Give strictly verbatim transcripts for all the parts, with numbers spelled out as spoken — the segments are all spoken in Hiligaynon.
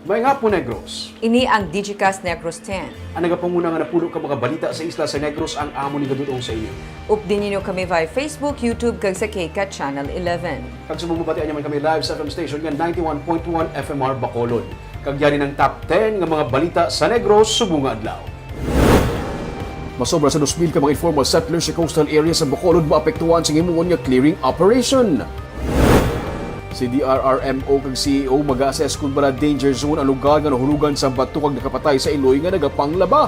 Maayong hapon, Negros. Ini ang Digicast Negros ten. Ang nagapanguna nga napulo ka mga balita sa isla sa Negros ang amon igadul-ong sa inyo. Updi ninyo kami via Facebook, YouTube, kag sa KCAT Channel eleven. Kag subong mabatian nyo man kami live sa F M station nga ninety-one point one F M R Bacolod. Kag yari ang top ten nga mga balita sa Negros subong nga adlaw. Masobra sa dos mil ka mga informal settlers sa coastal area sa Bacolod maapektuhan sa himuon nga clearing operation. Si D R R M O kag C A O mag-assess kung bala danger zone ang lugar nga nahulugan sa bato kag nakapatay sa iloy nga nagapanglaba.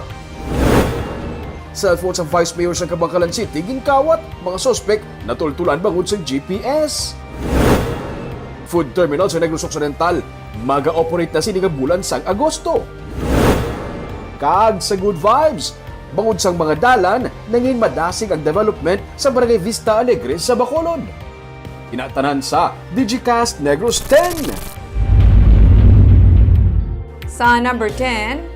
Cellphone sa Vice Mayor sa Kabankalan City ginkawat, mga suspek natultulan bangod sa G P S. Food terminal sa Negros Occidental, maga-operate na sini nga bulan sang Agosto. Kag sa Good Vibes, bangod sang mga dalan, nangin madasig ang development sa Barangay Vista Alegre sa Bacolod. Ina tanan sa Digicast Negros ten. Sa number ten,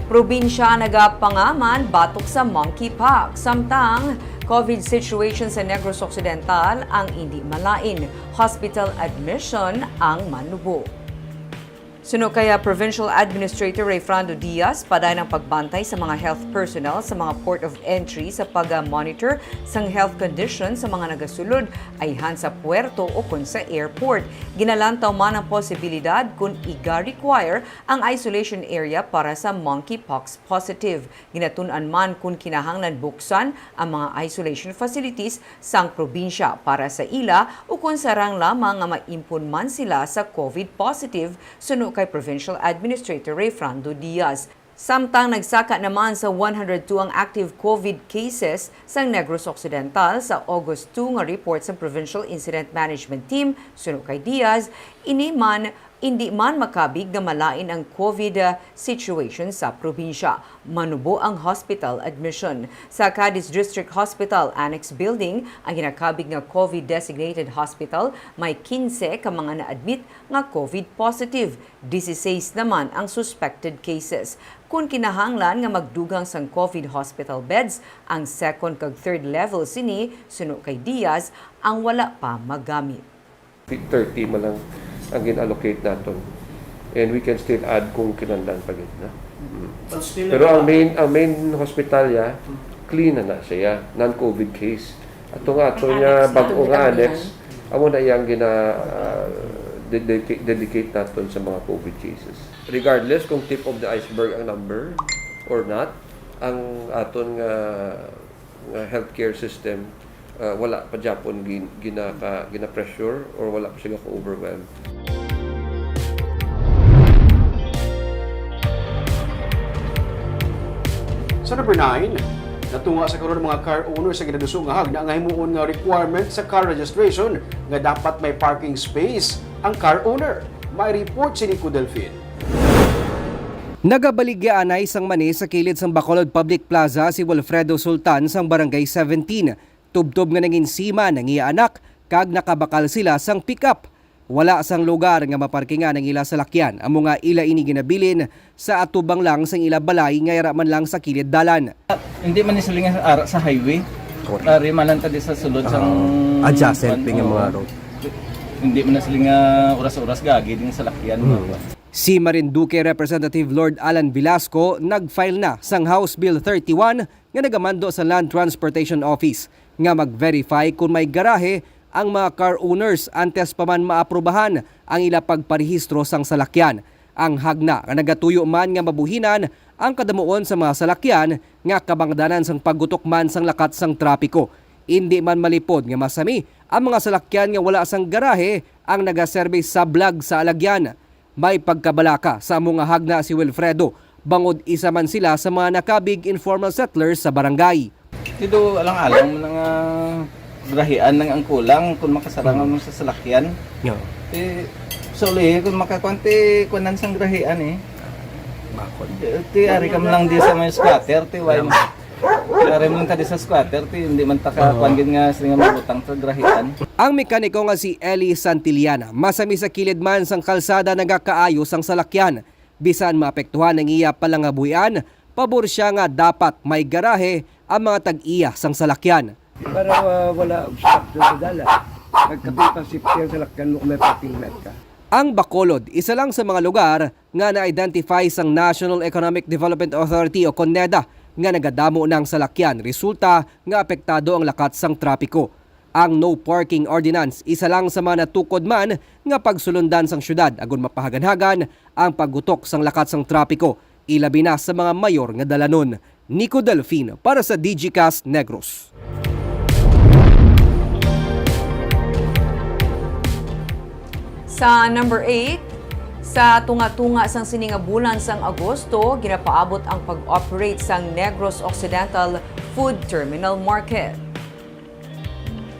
probinsya nagapangaman batok sa monkeypox. Samtang COVID situation sa Negros Occidental ang indi malain, hospital admission ang manubo. Suno kay, ah, Provincial Administrator Rayfrando Diaz, padayon ang pagbantay sa mga health personnel sa mga port of entry sa pag-monitor sang health condition sa mga nagasulod ayhan sa puerto o kon sa airport. Ginalantaw man ang posibilidad kon iga-require ang isolation area para sa monkeypox positive. Ginatun-an man kon kinahanglan buksan ang mga isolation facilities sang probinsya para sa ila ukon sarang lamang nga maimpon man sila sa COVID positive, suno kay Provincial Administrator Rayfrando Diaz. Samtang nagsaka naman sa one hundred two ang active COVID cases sang Negros Occidental sa August two nga report sa Provincial Incident Management Team, suno kay Diaz, ini man Indi man makabig nga malain ang COVID situation sa probinsya, manubo ang hospital admission. Sa Cadiz District Hospital Annex Building, ang ginakabig nga COVID designated hospital, may quince ka mga na-admit nga COVID positive. Dieciséis naman ang suspected cases. Kun kinahanglan nga magdugang sang COVID hospital beds, ang second kag third level sini, suno kay Diaz, ang wala pa magamit. Thirty man lang ang gin-allocate naton. And we can still add kung kinahanglan pa gid, no? Mm. But still, Pero ang wala. main, ang main hospitalya, Mm. clean na na siya, non-COVID case. Ato nga, ato Ang niya, annex na. bag-o nga Ang annex, annex. amo na iyang gina-, ah, dedica-, dedicate naton sa mga COVID cases. Regardless kung tip of the iceberg ang number or not, ang aton nga, nga healthcare system, ah, wala pa gyapon gin-, ginaka-, gina-pressure or wala pa siya ka-overwhelm. Sa number nine, natunga sa karon ang mga car owners sa ginaduso nga hagna nga himuon nga requirement sa car registration nga dapat may parking space ang car owner. May report si Nico Delfin. Nagabaligya anay sang mani sa kilid sang Bacolod Public Plaza si Wilfredo Sultan sang Barangay seventeen. Tubtob nga nanginsiman ang iya anak kag nakabakal sila sang pick-up. Wala sang lugar nga maparkingan ang ila salakyan, amo nga ila ini ginabilin sa atubang lang sang ila balay nga yara man lang sa kilid dalan. Hindi man ni siling nga ara sa highway. Correct. Ari man lang ta di sa sulod sang Ah, adjacent kuan, din yung oo. mga road. Hindi man na siling nga oras-oras gagi din salakyan, Hmm. mga kuan. Si Marinduque Representative Lord Alan Velasco nag-file na sang House Bill thirty-one nga nagamando sa Land Transportation Office nga mag-verify kung may garahe ang mga car owners antes pa man maaprubahan ang ila pagparehistro sang salakyan. Ang hagna nga nagatuyo man nga mabuhinan ang kadamuon sa mga salakyan nga kabangdanan sang paggutok man sang lakat sang trapiko. Indi man malipod nga masami ang mga salakyan nga wala sang garahe ang nagaserbi sablag sa alagyan. May pagkabalaka sa amo nga hagna si Wilfredo, bangod isa man sila sa mga nakabig informal settlers sa barangay. Tido alang-alang man nga garahian lang ang kulang kung makasarang Hmm. ang sa salakyan. Yeah. Ti, sorry, kung makakuan ti kuanan sang garahian eh. Bakod. Ti, ari ka man lang di sa may squatter, ti, why? Yeah. Ti, ari man lang ta di sa squatter, ti, hindi man ta ka Oo. kuan gid nga sila nga mabutang sa garahian. Ang mekaniko nga si Eli Santillana, masami sa kilid man sang kalsada nagakaayo sang salakyan. Bisan maapektuhan ang iya palangabuhian, pabor siya nga dapat may garahe ang mga tag-iya sang salakyan. Para, ah, wala obstaklo sa dalan. Nagkapit ang safety ang salakyan mo kung may parking lot ka. Ang Bacolod, isa lang sa mga lugar nga na-identify sang National Economic Development Authority o CONEDA nga nagadamo na ang salakyan resulta nga apektado ang lakat sang trapiko. Ang no parking ordinance isa lang sa mga natukod man nga pagsulundan sang syudad agud mapahaganhagan ang paggutok sang lakat sang trapiko, ilabi na sa mga mayor nga dalanon. Nico Delfin para sa Digicast Negros. Sa number eight, sa tunga-tunga sang sini nga bulan sang Agosto, ginapaabot ang pag-operate sang Negros Occidental Food Terminal Market.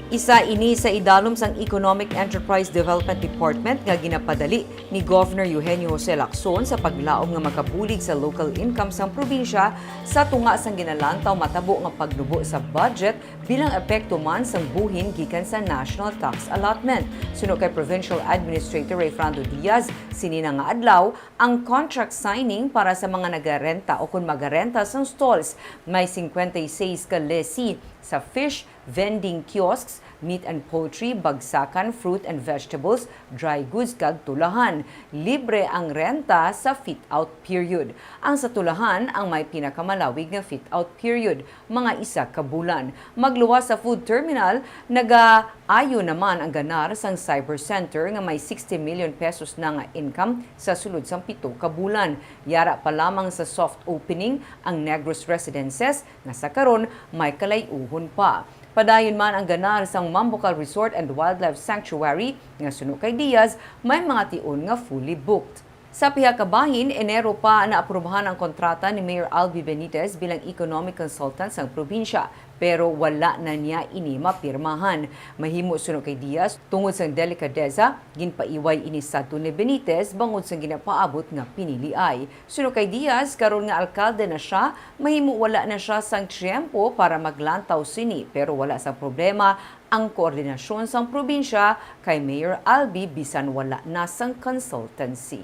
Isa ini sa idalom sang Economic Enterprise Development Department nga ginapadali ni Governor Eugenio Jose Lacson sa paglaom nga makabulig sa local income sang probinsya sa tunga sang ginalantaw matabo nga pagnubo sa budget bilang epekto man sang buhin gikan sa national tax allotment. Suno kay Provincial Administrator Rayfrando Diaz, sini na nga adlaw ang contract signing para sa mga nagarenta o kon magarenta sang stalls. May singkwenta y seis ka lessee sa fish vending kiosks, meat and poultry, bagsakan, fruit and vegetables, dry goods, kag tulahan. Libre ang renta sa fit-out period. Ang sa tulahan ang may pinakamalawig nga fit-out period, mga isa ka bulan. Magluwas sa food terminal, nagaayo naman ang ganar sang Cyber Center nga may sixty million pesos na nga income sa sulod sang pito ka bulan. Yara pa lamang sa soft opening ang Negros Residences, nga sa karon may kalay-uhon pa. Padayon man ang ganar sang Mambucal Resort and Wildlife Sanctuary, nga suno kay Diaz, may mga tion nga fully booked. Sa pihak ka bahin, Enero pa naaprubahan ang kontrata ni Mayor Albi Benitez bilang economic consultant sang probinsya, pero wala na niya ini mapirmahan. Mahimo, suno kay Diaz, tungod sang delikadesa, ginpaiway ini sadto ni Benitez bangod sang ginapaabot nga piniliay. Suno kay Diaz, karon nga alkalde na sia, mahimo wala na sia sang tiyempo para maglantaw sini, pero wala sang problema ang koordinasyon sang probinsya kay Mayor Albi bisan wala na sang consultancy.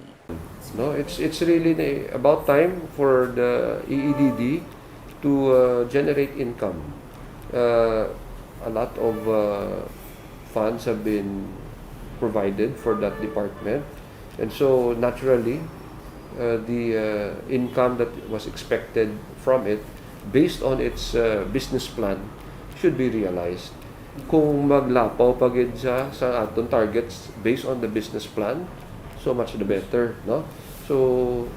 No, it's, it's really na-, about time for the E E D D to, uh, generate income. Uh, a lot of, uh, funds have been provided for that department. And so, naturally, uh, the, uh, income that was expected from it, based on its, uh, business plan, should be realized. Kung maglapaw pa gid siya sa aton targets based on the business plan, so much the better, no? So,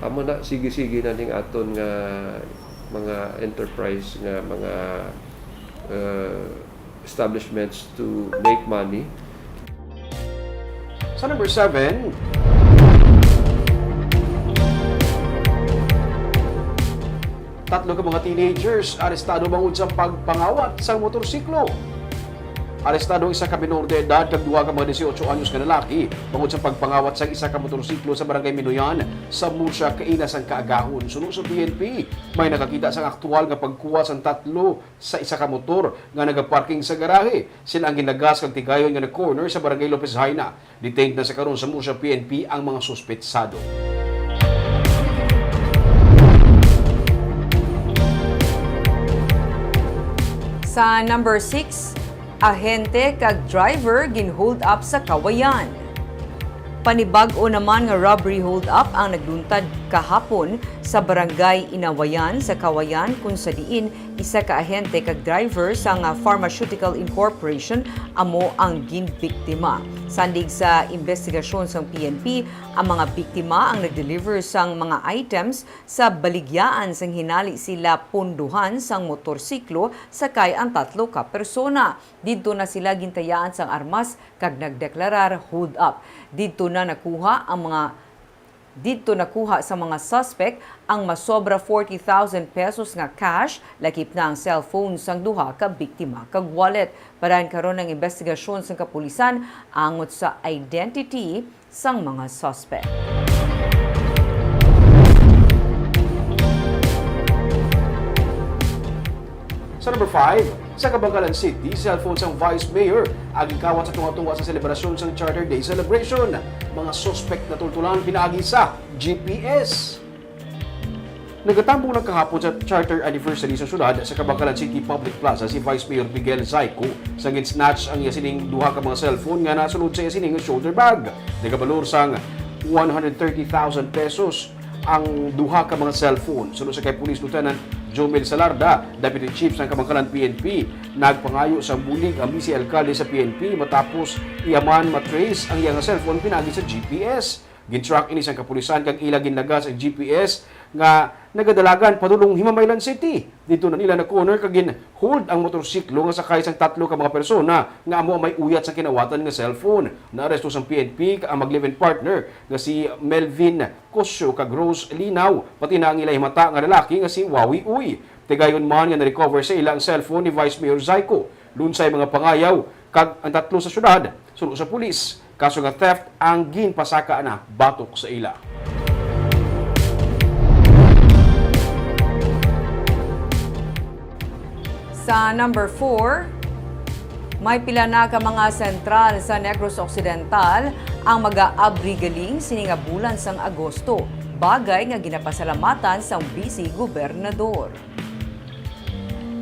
amo na, sige-sige na ning aton nga mga enterprise, nga mga, uh, establishments to make money. Sa number seven, tatlo ka mga teenagers arestado bangod sa pagpangawat sang motorsiklo. Arestado ang isa ka minor de edad kag duha ka mga dieciocho anyos nga lalaki bangod sa pagpangawat sang isa ka motorsiklo sa Barangay Minuyan sa Murcia kaina sang kaagahon. Suno sa P N P, may nakakita sang aktual nga pagkuha sang tatlo sa isa ka motor nga nagaparking sa garahe. Sila ang ginlagas kag tigayon nga nag-corner sa Barangay Lopez Jaena. Detained na sa karon sa Murcia P N P ang mga suspetsado. Sa number six, ahente kag driver gin-hold up sa Kawayan. Panibag-o naman nga robbery hold-up ang nagluntad kahapon sa Barangay Inawayan sa Kawayan, kung sa diin isa ka ahente kag driver sang Pharmaceutical Incorporation amo ang ginbiktima. Sandig sa imbestigasyon sang P N P, ang mga biktima ang nag-deliver sang mga items sa baligyaan sang hinali sila punduhan sang motorsiklo sakay ang tatlo ka persona. Didto na sila gintayaan sang armas kag nagdeklarar hold up. Didto na nakuha ang mga, didto nakuha sa mga suspect ang masobra forty thousand pesos nga cash, lakip na ang cellphone sang duha ka biktima kag wallet. Padayon karon ang imbestigasyon sang kapulisan angot sa identity sang mga suspect. Sa number five, sa Kabankalan City, cellphone sang Vice Mayor ang gikawat sa tunga-tunga sa selebrasyon sang Charter Day celebration. Mga suspect natultulan pinaagi sa G P S. Nagatambong lang kahapon sa Charter Anniversary sa syudad sa Kabankalan City Public Plaza si Vice Mayor Miguel Zayco sa gin-snatch ang iya sining duha ka mga cellphone nga nasulod sa iya sining shoulder bag. Nagabalor sang one hundred thirty thousand pesos ang duha ka mga cellphone. Suno sa kay Police Lieutenant Jomel Salarda, Deputy Chief sang Kabankalan P N P, nagpangayo sang bulig ang Vice Alkalde sa P N P matapos iya man matrace ang iya nga cellphone pinaagi sa G P S. Gin-track ini sang kapulisan kag ila ginlagas ang G P S nga nagadalagan padulong Himamaylan City. Didto na nila na-corner kag gin-hold ang motorsiklo nga sakay sang tatlo ka mga persona nga amo ang may uyat sa kinawatan nga cellphone. Naaresto sang P N P ang mag-live-in partner nga si Melvin Cosio kag Rose Linaw, pati na ang ila himata nga lalaki nga si Wawi Uy. Tigayon man nga na-recover sa ila ang cellphone ni Vice Mayor Zayco. Lunsay mga pangayaw kag ang tatlo sa syudad, suno sa pulis. Kaso nga theft ang ginpasaka na batok sa ila. Sa number four, may pila na ka mga sentral sa Negros Occidental ang mag-aabri galing sini nga bulan sang Agosto, bagay nga ginapasalamatan sang Vice Gobernador.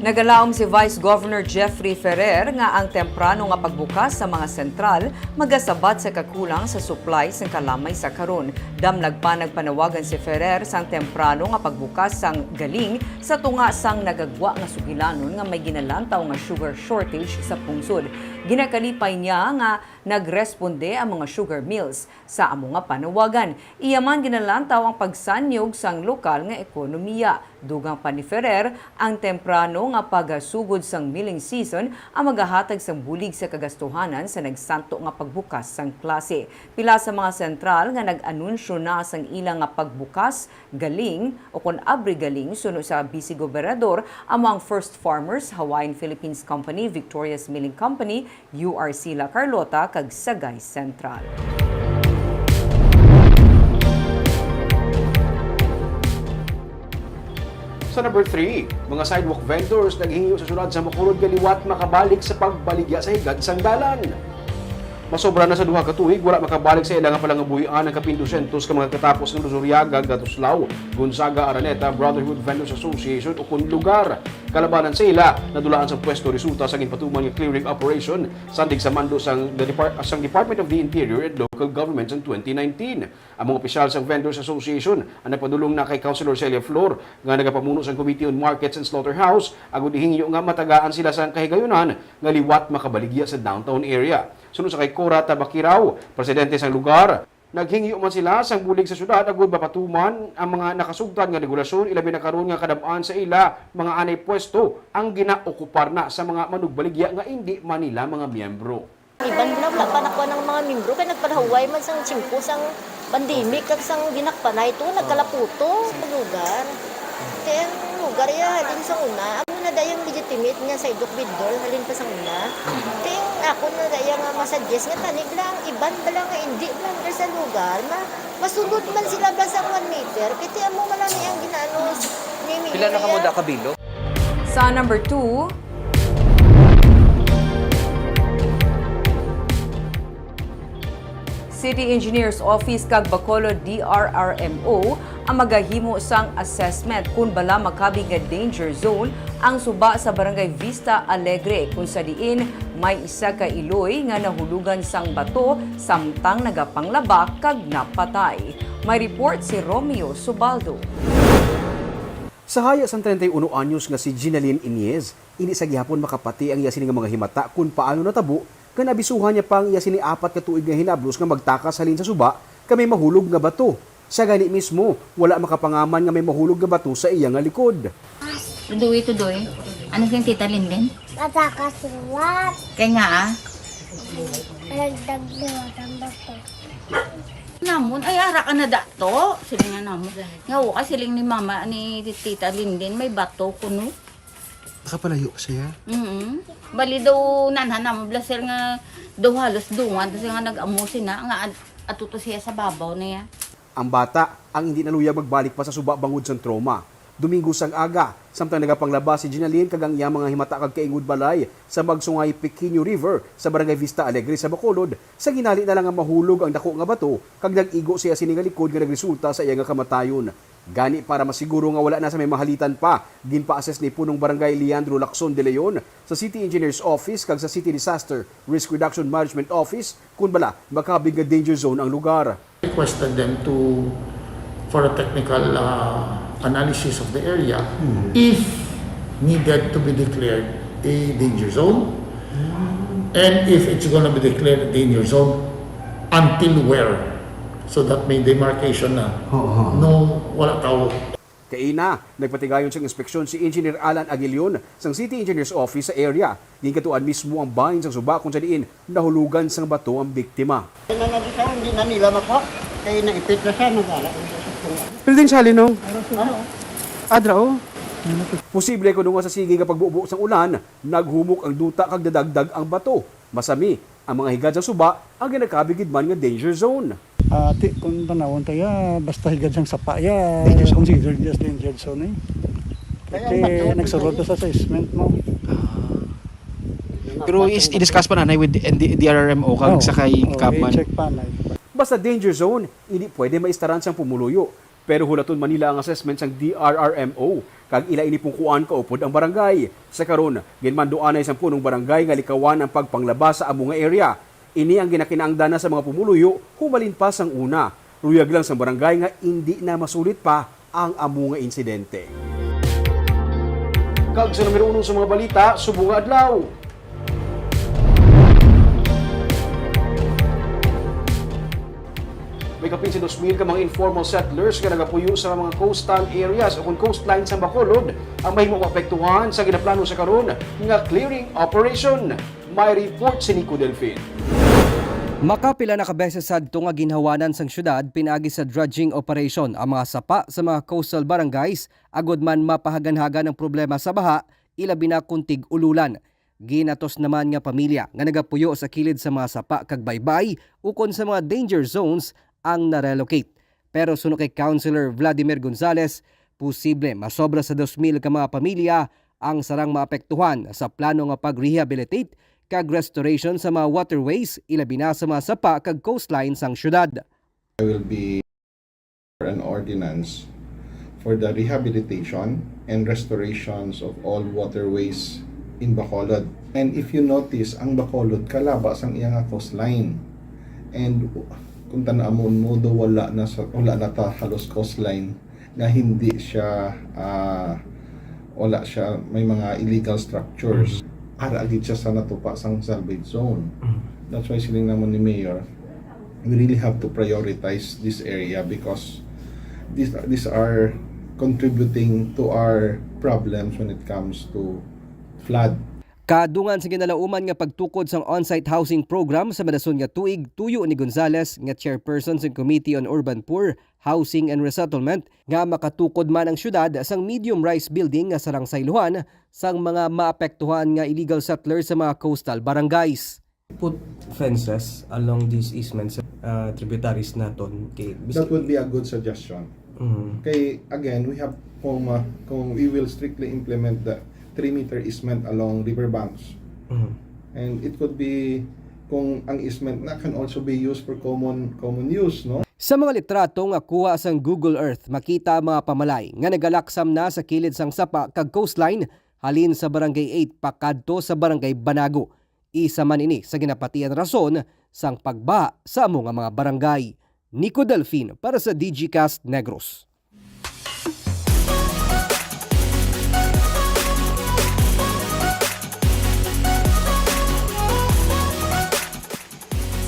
Nagalaom si Vice Governor Jeffrey Ferrer nga ang temprano nga pagbukas sa mga sentral magasabat sa kakulang sa supply sang kalamay sa karon. Damlag pa nagpanawagan si Ferrer sang temprano nga pagbukas sang galing sa tunga sang nagagwa nga sugilanon nga may ginalantaw nga sugar shortage sa pungsod. Ginakalipay niya nga nagresponde ang mga sugar mills sa amo nga panawagan. Iya man ginalantaw ang pagsanyog sang lokal nga ekonomiya. Dugang pa ni Ferrer, ang temprano nga pagasugod sang milling season ang magahatag sang bulig sa kagastuhanan sa nagsanto nga pagbukas sang klase. Pila sa mga sentral nga nag-anunsyo na sang ila nga pagbukas galing o kon abri galing suno sa Vice Gobernador amo ang First Farmers, Hawaiian Philippines Company, Victorious Milling Company, U R C La Carlota, kag Sagay Central. Sa number three, mga sidewalk vendors naghingyo sa syudad sa Bacolod nga liwat makabalik sa pagbaligya sa higad sang dalan. Masobra na sa duha ka tuig, wala makabalik sa ila nga palangabuhian ang kapin dusyentos ka mga katapos nga Luzuriaga, Gatuslao, Gonzaga, Araneta Brotherhood Vendors Association o kon Lugar. Kalabanan sa ila, nadulaan sang pwesto resulta sa ginpatuman nga clearing operation sandig sa mando sang, the Depar- sang Department of the Interior and Local Government sang twenty nineteen. Ang mga opisyal sang Vendors Association ang nagpadulong na kay Councilor Celia Flor nga nagapamuno sang Committee on Markets and Slaughterhouse agud ihingyo nga matagaan sila sang kahigayunan nga liwat makabaligya sa downtown area. Suno sa kay Cora Tabakiraw, presidente sang Lugar, naghingyo man sila sang bulig sa syudad agud mapatuman ang mga nakasugtan nga regulasyon, ilabi na karon nga kadam-an sa ila mga anay pwesto ang ginaokupar na sa mga manugbaligya nga indi man nila mga miyembro. Iban lang, wala pa nakuha ng mga membro, kay nagpalahuway man sang tiyempo sang pandemic kag sang dinakpanay to, nagkalaputo sa lugar. Kay ang lugar ya halin sa una, amo na dayang legitimate nga sidewalk vendor halin pa sa una. Kay ang ako na daya nga masuggest nga tanig lang, iban ba lang nga hindi lang sa lugar, ma masulod man sila ba sa one meter, kay ti amo man lang ang ginaano ni Mayor. Pila na kamo da ka bilog? Sa number two, City Engineer's Office kag Bacolod D R R M O ang magahimo sang assessment kon bala makabig nga danger zone ang suba sa Barangay Vista Alegre, kung sa diin may isa ka iloy nga nahulugan sang bato samtang nagapanglaba kag napatay. May report si Romeo Subaldo. Sa haya sang treinta y uno anyos nga si Ginaline Iñez, indi sa gihapon makapati ang iya sini nga mga himata kon paano natabo nga naabisuhan niya pa ang iya sini apat ka tuig nga hinablos nga magtakas halin sa suba kay may mahulog nga bato. Siya gani mismo, wala makapangaman nga may mahulog nga bato sa iya nga likod. Tudoy, tudoy. Ano sing Tita Linlin? Matakas liwat. Kay nga ah. Nagdag liwat ang bato. Namon, ay ara ka na dato. Siling nga namon. Nga o ka siling ni mama ni Tita Linlin, may bato kuno. Nakapalayo pa siya? Mm-mm. Bali daw nanhan namon bala sir nga daw halos dungan kasi nga nag-amo sina nga ad- ato to siya sa babaw na ya. Ang bata ang hindi naluyag magbalik pa sa suba bangod sang trauma. Domingo sang aga, samtang nagapanglaba si Jenaline kag ang iyang mga himata kag kaingod balay sa Magsungay Pequeño River sa Barangay Vista Alegre sa Bacolod, sa ginhali na lang nga mahulog ang dako nga bato kag nag-igo siya sini nga likod nga nagresulta sa iya nga kamatayon. Gani, para masiguro nga wala na sa may mahalitan pa, ginpa-assess ni Punong Barangay Leandro Lacson de Leon sa City Engineer's Office kag sa City Disaster Risk Reduction Management Office kon bala makabig nga danger zone ang lugar. Requested them to, for a technical uh, analysis of the area, if needed to be declared a danger zone, and if it's gonna be declared a danger zone, until where? So that may demarcation na. Oo. No, wala tao. Kaina, nagpatigayon sang inspeksyon si Engineer Alan Aguilion sang City Engineer's Office sa area. Ginkatuan mismo ang bahin sang suba kung sa diin nahulugan sang bato ang biktima. Kaya na di siya, hindi na nila makuha. Kaya naipit na siya, nagala. Pwedeng sali, no? Adra, oh. Posible kuno nga sa sige nga pagbubo sang ulan, naghumok ang duta kag nadagdag ang bato. Masami, ang mga higad sang suba ang ginakabig gid man nga danger zone. Ah, ti, kung tanawon ta ya, basta higad sang sapa ya, Danger zone. Considered as danger zone eh. Kaya nagsulod na sa assessment mo. Pero is, i-discuss pa nanay with the D R R M O kag Oo. sa kay Oo, Kabman. I-check pa na. Basta danger zone, hindi pwede maistaran sang pumuluyo. Pero hulaton man nila ang assessment sang D R R M O, kag ila ini pungkuan kaupod ang barangay. Sa karon, ginmanduanay sang punong barangay nga likawan ang pagpanglaba sa amo nga area. Ini ang ginakinahanglanan sa mga pumuluyo humalin pa sang una. Luyag lang sang barangay nga indi na masulit pa ang amo nga insidente. Kag sa numero uno sa mga balita, subong nga adlaw. May kapin sa dos mil ka mga informal settlers nga nagapuyo sa mga coastal areas o kon coastline sa Bacolod ang mahimo maapektuhan sa ginaplano sa karon nga clearing operation. May report si Nico Delfin. Makapila na ka beses sadto nga ginhawanan sang syudad pinaagi sa dredging operation ang mga sapa sa mga coastal barangays agod man mapahaganhagan ang problema sa baha, ilabi na kon tig-ululan. Ginatos naman nga pamilya nga nagapuyo sa kilid sa mga sapa kag baybay ukon sa mga danger zones ang na-relocate. Pero suno kay Councilor Vladimir Gonzales, posible masobra sa dos mil ka mga pamilya ang sarang maapektuhan sa plano nga pag-rehabilitate kag restoration sa mga waterways, ilabi na sa mga sapa kag coastline sang syudad. I will be for an ordinance for the rehabilitation and restorations of all waterways in Bacolod. And if you notice, ang Bacolod kalaba sang iya nga coastline. And kung tan-awon mo, do wala na sa, wala na ta halos coastline nga hindi siya ah, wala siya may mga illegal structures. Ara gid siya sa natupa sang salvage zone. That's why siling namon ni Mayor, we really have to prioritize this area because these these are contributing to our problems when it comes to flood. Kadungan sa ginalauman nga pagtukod sang on-site housing program sa madason nga tuig, tuyo ni Gonzales nga chairperson sang Committee on Urban Poor, Housing and Resettlement nga makatukod man ang syudad sang medium-rise building nga sarang sayluhan sang mga maapektuhan nga illegal settlers sa mga coastal barangays. Put fences along these easements, uh, tributaries naton kay That would be a good suggestion. Mhm. Kay again, we have kung uh, kung we will strictly implement the three meter easement along riverbanks. Mhm. And it could be kung ang easement na can also be used for common common use, no? Sa mga litrato nga kuha sang Google Earth, makita ang mga pamalay nga nagalaksam na sa kilid sang sapa kag coastline halin sa Barangay eight pakadto sa Barangay Banago. Isa man ini sa ginapatian rason sang pagbaha sa amo nga mga barangay. Nico Delfin para sa Digicast Negros.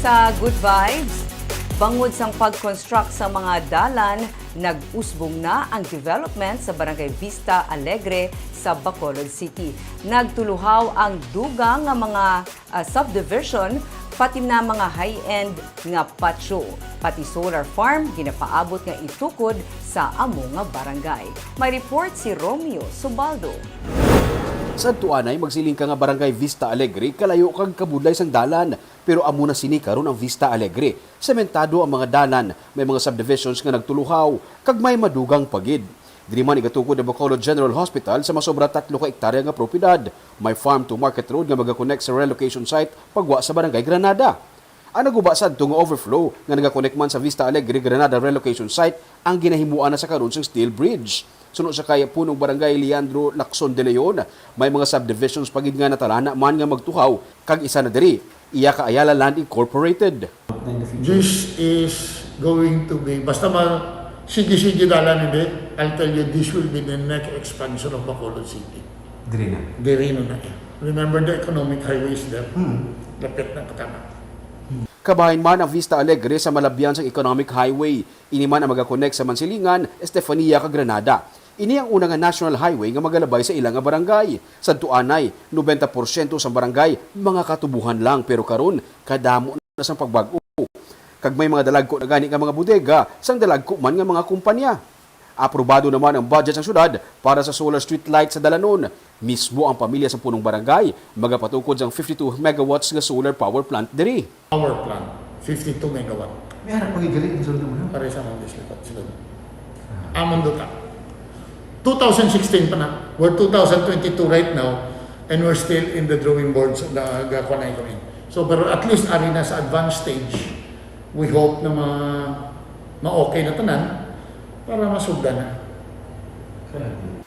Sa Good Vibes, bangod sang pag-construct sa mga dalan, nag-usbong na ang development sa Barangay Vista Alegre sa Bacolod City. Nagtuluhaw ang dugang nga mga ah, subdivision, pati na mga high-end nga patio, pati solar farm ginapaabot nga itukod sa amo nga barangay. May report si Romeo Subaldo. Sa adtuanay, magsiling ka nga Barangay Vista Alegre kalayo kag kabudlay sang dalan, pero amo na sini karon ang Vista Alegre. Sementado ang mga dalan, may mga subdivisions nga nagtuluhaw, kag may madugang pa gid. Diri man igatukod ang Bacolod General Hospital sa masobra tatlo ka ektarya nga propiedad. May farm to market road nga magakonect sa relocation site pagwa sa Barangay Granada. Ang naguba sadto nga overflow nga nagakonect man sa Vista Alegre Granada relocation site ang ginahimuan na sa karon sing steel bridge. Suno sa kay Punong Barangay Leandro Lacson de Leon, may mga subdivisions pa gid nga natalana man nga magtuhaw, kag isa na diri, iya ka Ayala Land Incorporated. This is going to be, basta ma-, sige-sige dalan, hindi, I'll tell you, this will be the next expansion of Bacolod City. Diri na. Diri na na. Remember the economic highways there? Hmm. Lapit na patama. Kabahin man ang Vista Alegre sa malabyan sang economic highway. Ini man ang magakonect sa Mansilingan, Estefania, kag Granada. Ini ang una nga national highway nga magalabay sa ila nga barangay. Sadto anay, nobenta porsyento sang barangay mga katubuhan lang, pero karon kadamo na sang pagbag-o. Kag may mga dalagko na gani nga mga bodega sang dalagko man nga mga kumpanya. Aprobado naman ang budget sang syudad para sa solar street light sa dalanon. Mismo ang pamilya sa punong barangay magapatukod sang fifty-two megawatts nga solar power plant diri. Power plant, fifty-two megawatt. May anak ko yung galing, ang sunod mo, no? Pare sa mga distrito, sila. Amon duta. Two thousand sixteen pa na. We're two thousand twenty-two right now, and we're still in the drawing boards. Ga, ga, kuwan na kami. So, pero at least, ari na sa advanced stage, we hope na ma, ma-okay na tanan para masugdan na.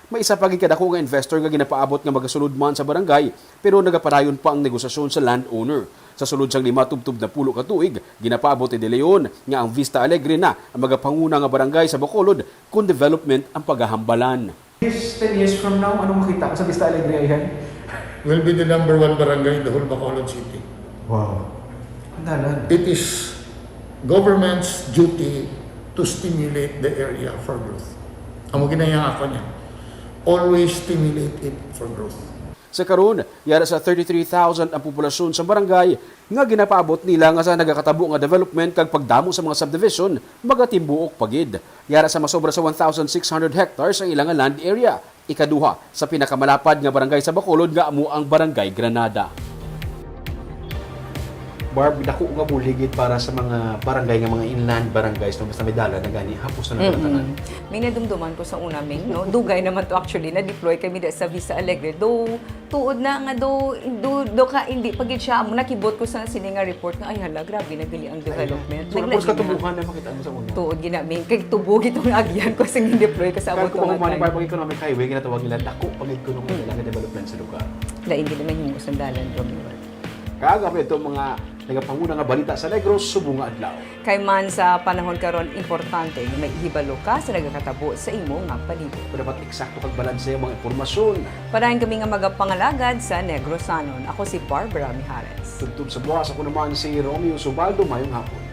May isa pa gid kadako nga investor nga ginapaabot nga magasulod man sa barangay, pero nagapadayon pa ang negosasyon sa landowner. Sa sulod sang lima tubtob na pulo ka tuig, ginapaabot ni De Leon nga ang Vista Alegre na ang magapanguna nga barangay sa Bacolod kon development ang pagahambalan. Yes, ten years from now, anong makita ko sa Vista Alegre, ayhan? Will be the number one barangay in the whole Bacolod City. Wow. Ang dalan. It is government's duty to stimulate the area for growth. Amo ginahiyang ako niya. Always stimulate it for growth. Sa karon, yara sa thirty-three thousand ang populasyon sa barangay nga ginapaabot nila nga sa nagakatabo nga development kag pagdamo sa mga subdivision, magatimbuok pa gid. Yara sa masobra sa one thousand six hundred hectares ang ilang land area. Ikaduha sa pinakamalapad nga barangay sa Bacolod nga amo ang Barangay Granada. Barb, dako nga bulig gid para sa mga barangay nga mga inland barangays, no? Basta may dalan na gani, hapos na lang. Mm-mm. May nadumduman ko sa una, Ming, no? Dugay naman to actually, na-deploy kami da sa Vista Alegre. Though, tuod na nga do, do, do ka, hindi pa gid siya, amo nakibot ko sa sini nga report nga, ay hala, grabe na gali ang development. So, Naglain tapos na. Katubuhan na makita mo sa una. Tuod gina, Ming, kay tubo gid tong agyan ko sa deploy ko sa Kaya amo kung to nga mahuman time. Ang economic highway, ginatawag nila, dako pa gid kuno Mm. kailangan development sa lugar. Lain gid naman yung sandalan, Romeo. Kag amo ito mga nagapanguna nga balita sa Negros subong nga adlaw. Kay man sa panahon karon, importante nga may ihibalo ka sa nagakatabo sa imo nga palibot. Kung dapat eksakto kag balanse ang mga impormasyon. Padayon kami nga magapangalagad sa Negrosanon. Ako si Barbara Mijares. Tubtob sa buwas, ako naman si Romeo Subaldo. Mayong hapon.